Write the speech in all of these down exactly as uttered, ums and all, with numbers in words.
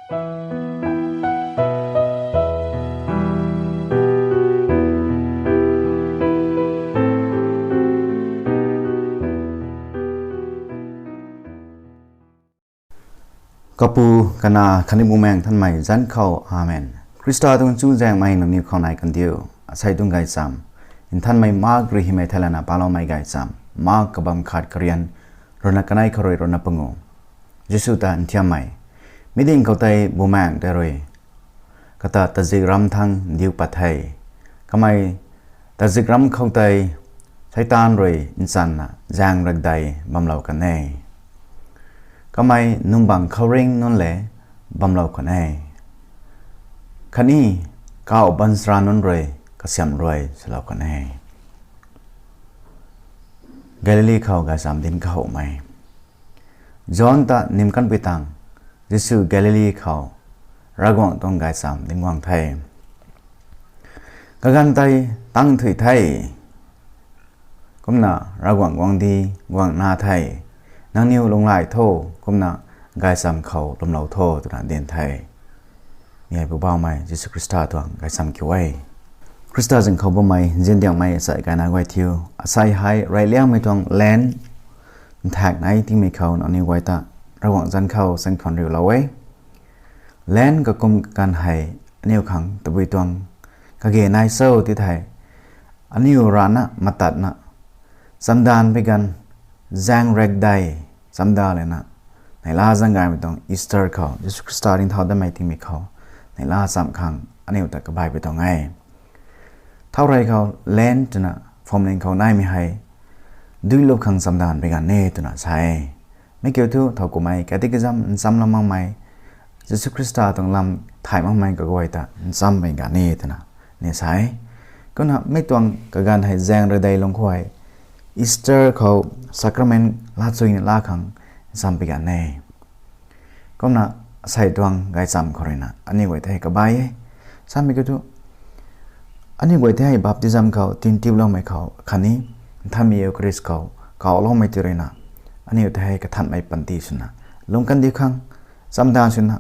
Kapu, Kanac khatni Bumaengh Nthanmei zanc khou. Amen. Khrista tuang chuzaenghmei nangniw khou nai kandiu. Asei tuang gaychamv, Nthanmei Mark rui hymei thei lana paloumei gaychamv, Mark kabamv khat karian, ruhna kanei khou rui ruhna pangu. Jisu ta nthiammei. Mi ding khou tei Bumaengh tei rui kata tazikramv thangc ndiu pat the. Kamei tazikramv khou tei Seitaan rui nchanna zaeng rakdei bamlou kan e. Kamei nungbangc khouringh nunc le bamlou kan e. Khatni kauh baanchara nunc rui kasiamh rui swlou kan e. Galili khou gaychamv dinc kahowmei. John ta nim kanpui tang, Jisu Galili khou Ravguangc tuang gaychamv dinc guang the. Kaganv tei tang thuy the. Kumna Ravguangc guangcdic guang na the. Nangniw lunghlaic tho, kumna gaychamv khou lwmlou tho, twna dinc the. Mi hei Poubauhmei Jisu Khrista tuang gaychamv kiu e. Khrista zing khou bammei nziandiangmei asei kaina guay thiu. Asei hei reyliangmei tuang lan nthaek nei tingmei khou nangniw guay ta Ravguangc zanc khou chaeng khwan riulou e. Lan kakum kaganv hei aniw khang tabui tuang kage nai cho ti thei, aniw rana matatna chamdanv bi ganv zaeng rakdei chamdanv lana neihla zaeng gaymei tuang Easter khou Jisu Khrista ringcthau datmei tingmei khou neihla chamv khang aniw ta kabaihpui tuang e. Thaurey khou lan twna phwamling khou naimei hei duilup khang chamdanv bi ganv e twna sa e. Mi kiu thu thowkumhmei catechism nchamlou makmei, Jisu Khrista tuang lam thay makmei kaguay ta nchammei ganv e twna ni sa e. Kumna mi tuang kaganv hei zaeng rakdei lung khou hei Easter khou sacrament lachuina laa khang ncham bi ganv e. Kumna asei tuang gaychamv khou ruina aniw guay tei kabai e. Samei kiu thu aniw guay tei hei baptism khou tintiuloumei khou khatni Nthanmei Eucharist khou kauhloumei ti ruina aniw tei hei kathanhmei panty swna lung kandiu khang, chamdanv swna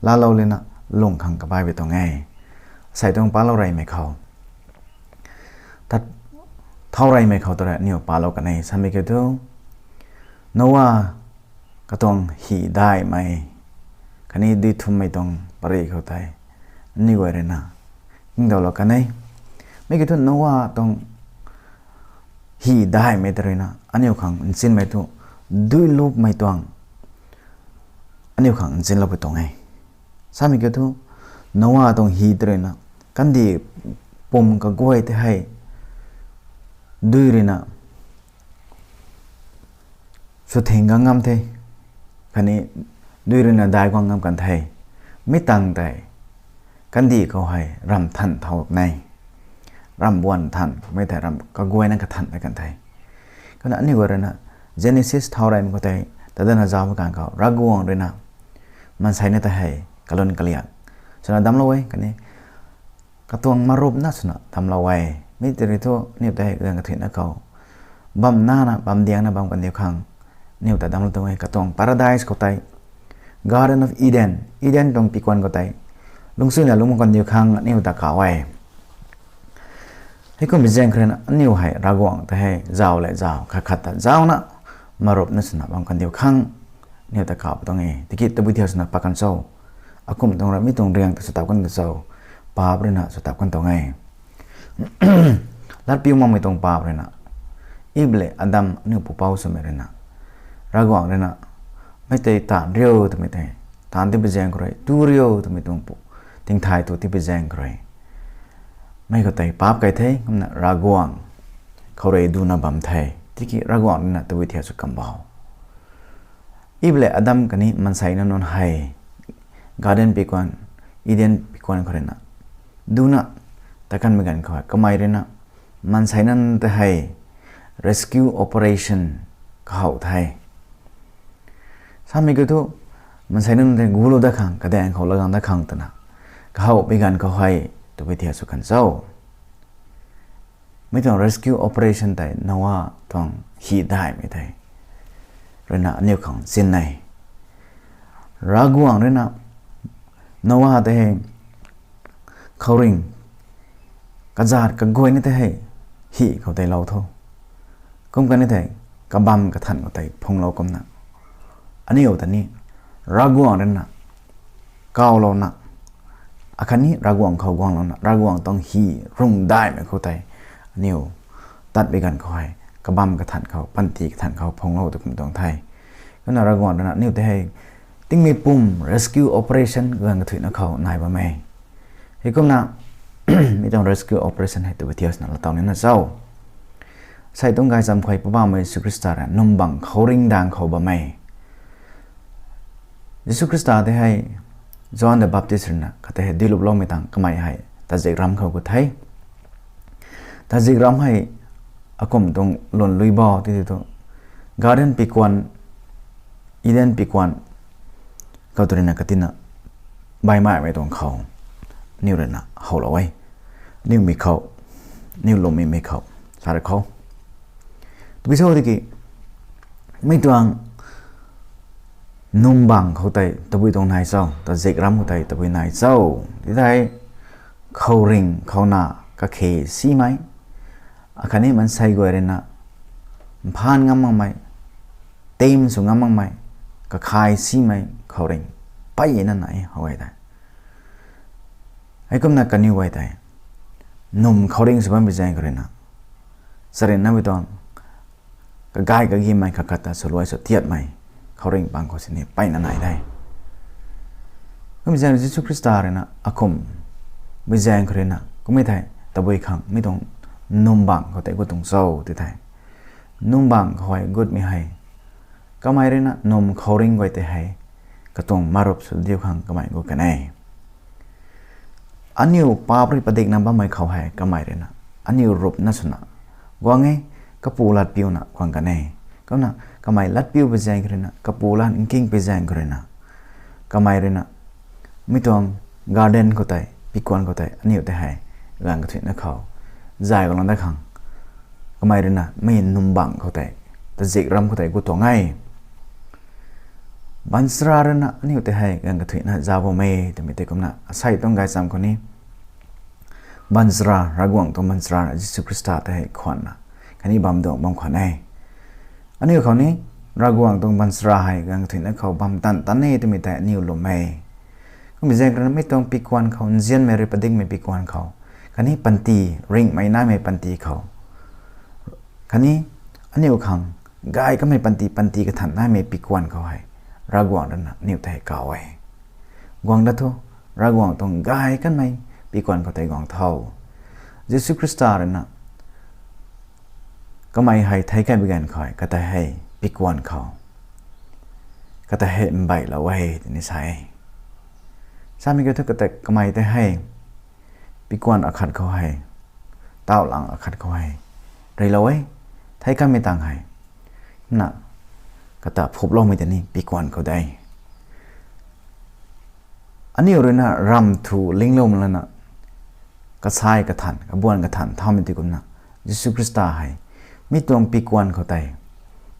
laalou lana lung khang kabaihpui tuang e. Asei tuang palou reymei khou, tat, thau reymei khou ta rui aniw palou kan e. Samei kiu thu Noa katuang hi daihmei khatni dui thumhmei tuang pary khou tei aniw guay ruina ningdauhlou kan e. Mi kiu thu Noa tuang hi daihmei ta ruina aniw khang nchinmei thu duilupmei tuang aniw khang nchinloupui tuang e. Samei kiu thu Noa tuang hi ta ruina kandih pum kaguay tei hei dui ruina swthing gang ngam the, khatni dui ruina dai guang ngam kan the. Mi tangv tei kandih khou hei ramh than thau kan e, ramh buan than mei thei ramh kaguayna kathan ta kan the. Kumna aniw guay ruina Genesis thau reymei khou tei tadana zauc mak ganv khou Ravguangc ruina maansei na ta hei kalun kaliak swna damclou e khatni katuang marupna swna damclou e. Mi tei rui thu aniw tei hei ganv kathuicna khou bam nana bam diangna bam kandiu khang aniw ta damclou tuang e. Katuang paradise khou tei, Garden of Eden, Eden tuang pikuan khou tei lungcsuina lungc kandiu khang aniw ta kauc e. Heikumbi zaeng khou ruina aniw hei Ravguangc tei hei zauc le zauc khat khat ta zaucna marupna swna bam kandiu khang aniw ta kauc pui tuang e. Tiki tabui thiu swna pat kan cho, akum tuang rui mi tuang riang ta swtap kan ta cho, paap ruina swtap kan tuang e. Latpiu makmei tuang paap ruina, Iv le Adam aniw pupouc swmei ruina Ravguangc ruina mei tei taanv riu twmei tei taanv tipui zaeng khou rui, tu riu twmei tuang pu, tingthay tu tipui zaeng khou rui mei khou tei paap kai the. Kumna Ravguangc khou rui duna bam the. Tiki Ravguangc ruina tabui thiu sw kam bau, Iv le Adam khatni maansei na nunc hei Garden pikuan, Eden pikuan khou ruina duna ta kanmei ganv khou hei kamei ruina maansei na nunc tei hei rescue operation kahow the. Samei kiu thu maansei na nunc tei gulou dat khang, kadaeng khou lagang dat khang twna kahow pui ganv khou hei tabui thiu sw kan cho. Mi tuang rescue operation tei Noa tuang hi daihmei tei ruina aniw khang chin e. Ravguangc ruina Noa tei hei khouringh kazat kaguayna tei hei hi khou tei lou tho. Kum kani thei kabamv kathan khou tei phunglou kumna, aniu ta ni Ravguangc ruina kawlouna, akhatni Ravguangc khou guanglouna, Ravguangc tuang hi rungdaihmei khou tei aniu tat bi ganv khou hei kabamv kathan khou, panty kathan khou phunglou tw kum tuang the. Kumna Ravguangc ruina aniu tei hei tingmei pum rescue operation guang kathuina khou nai bam e. Heikumna mi tuang rescue operation hei tabui thiu swna latow nina cho. Sei tuang gaychamv khou Poubauhmei Jisu Khrista rui num bangc khouringh daeng khou bam e. Jisu Khrista tei hei John the Baptist ruina khat tei hei duiluploumei tangv kamei hei tazikramv khou gut the. Tazikramv hei akum tuang lwn lui bo ti ti thu, garden pikuan, Eden pikuan khou tu ruina katina baihmaimei tuang khou aniu ruina howlou e. Aniu mi khou, aniu lwmmei mi khou, sa ra khou, tabui cho tiki mi tuang num bangc khou tei tabui tuang nai cho, tazikramv khou tei tabui nai cho ti thei, khouringh khouna kakhe simei, akhatni mansei guay ruina mphaan ngam makmei, tem sw ngam makmei, kakhai simei khouringh mpeyna nai e how e tei. Heikumna kaniw guay tei num khouringh sw bammei zaeng khou ruina charynna mi tuang kagay kagimei khat khat ta swluai sw tiatmei khouringh bangc khou sini mpeyna nai de. Kummei zaeng Jisu Khrista ruina akum mei zaeng khou ruina kummei thei tabui khang mi tuang num bangc khou tei gut tuang cho ti thei, num bangc khou hei gutmei hei kamei ruina num khouringh guay tei hei katuang marup sw diu khang kamei gut kan e. Aniu paap rui padikna bammei khou hei kamei ruina aniu rupna swna guang e, kapu latpiuna guang kan e. Kumna kamei latpiu pui zaeng khou ruina, kapu lat nkingpui zaeng khou ruina, kamei ruina mi tuang garden khou tei, pikuan khou tei aniu tei hei ganv kathuina khou zay guanglan dat khang kamei ruina mi num bangc khou tei, tazikramv khou tei gut tuang e. Baanchara ruina aniu tei hei ganv kathuina zauc bam e twmei tei kumna asei tuang gaychamv khou ni baanchara, Ravguangc tuang baanchara Jisu Khrista tei hei khwanna khatni bam duang bam khwan e. Aniu khou ni Ravguangc tuang baanchara hei ganv kathuina khou bam tan tan e twmei tei aniu lwm e. Kummei zaeng khou ruina mi tuang pikuan khou, nzianmei rui padikmei pikuan khou, khatni panty, ringhmei naimei panty khou, khatni aniu khang gay kanmei panty, panty kathan naimei pikuan khou hei Ravguangc ruina aniu tei hei kauc e. Guang dat tho, Ravguangc tuang gay kanmei pikuan khou tei guang tho. Jisu Khrista ruina kamei hei thei kai bi ganv khou hei kata hei pikuan khou, kata hei mbeihlou e twni sa e. Samei kiu thu kata kamei tei hei pikuan akhat khou hei, taulang akhat khou hei ruilou e, thei kanmei tang hei na kata phuploumei tei ni pikuan khou de. Aniu ruina ramh thu linglou mak lana kasai kathan, kabuan kathan thaumei tei kumna Jisu Khrista hei mi tuang pikuan khou tei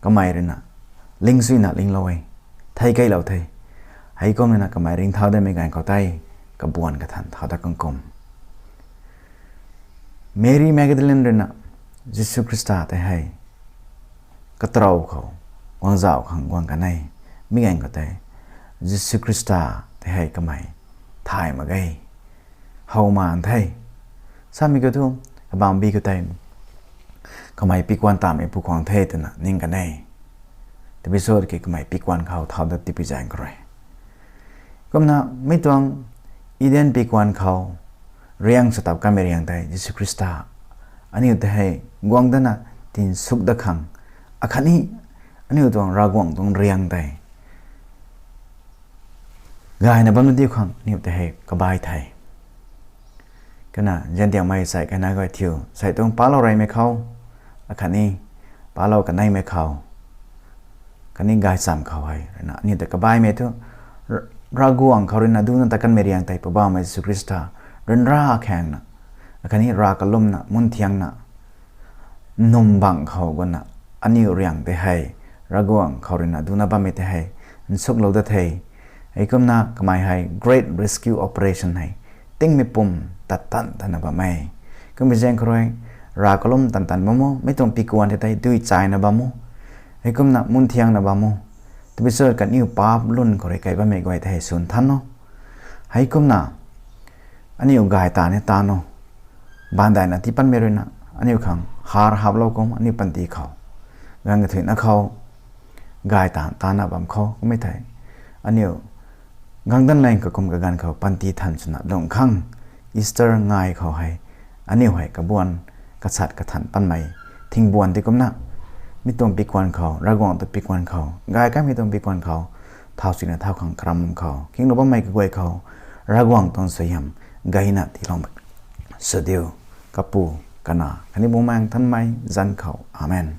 kamei ruina ling suina linglou e, thei keylou the. Heikumna kamei ringcthau datmei ganv khou tei kabuan kathan thau dat kan kum, Mary Magdalene ruina Jisu Khrista tei hei katarou khou guang zauc khang guang kan e. Mi ganv khou tei Jisu Khrista tei hei kamei thay mak ge, how maan the. Samei kiu thu kabangbi khou tei kamei pikuan tamei pu khwang the twna ning kan e. Tabui cho tiki kamei pikuan khou thau dat tipui zaeng khou rui, kumna mi tuang Eden pikuan khou riang sa tap kanmei riang tei Jisu Khrista aniu tei hei guang datna tinsuk dat khang, akhatni aniu tuang Ravguangc tuang riang tei gayna bam na diu khang aniu tei hei kabai the. Kana ziandiangmei sei kana gay thiu sei tuang palou reymei khou, akhatni palou kaneimei khou, khatni gaychamv khou hei ruina aniu tei kabaimei thu, Ravguangc khou ruina duna tat kanmei riang tei Poubauhmei Jisu Khrista ryanra khangna, akhatni rav kalumna, munthiangna, num bangc khou guangna aniu riang tei hei Ravguangc khou ruina duna bammei tei hei nsuklou dat the. Heikumna kamei hei Great Rescue Operation hei tingmei pum tat tan tana bam e. Kummei zaeng khou rui rav kalum tan tan bam o, mi tuang pikuan tei tei dui chayna bam o. Heikumna mun thiangna bam o. Tabui cho kaniw paap lun khou rui kai bammei guay tei hei swn than o. Heikumna aniu gay ta ni tan o. Baanv daihna tii panmei ruina aniu khang har haplou kum aniu panty khou, ganv kathuina khou, gay ta tana bam khou kummei thei, aniu gangdan lang kakum kaganv khou panty than swna lung khang, Easter ngai khou hei aniu hei kabuan kachat kathan panmei thingbuan tei kumna, mi tuang pikuan khou, Ravguangc tuang pikuan khou, gay kamei tuang pikuan khou, thau sina thau khang karam khou kinglou bammei kaguay khou, Ravguangc tuang suaihiam gayna tiiloumei sw diu. Kapu, Kanac khatni Bumaengh Nthanmei zanc khou, Amen.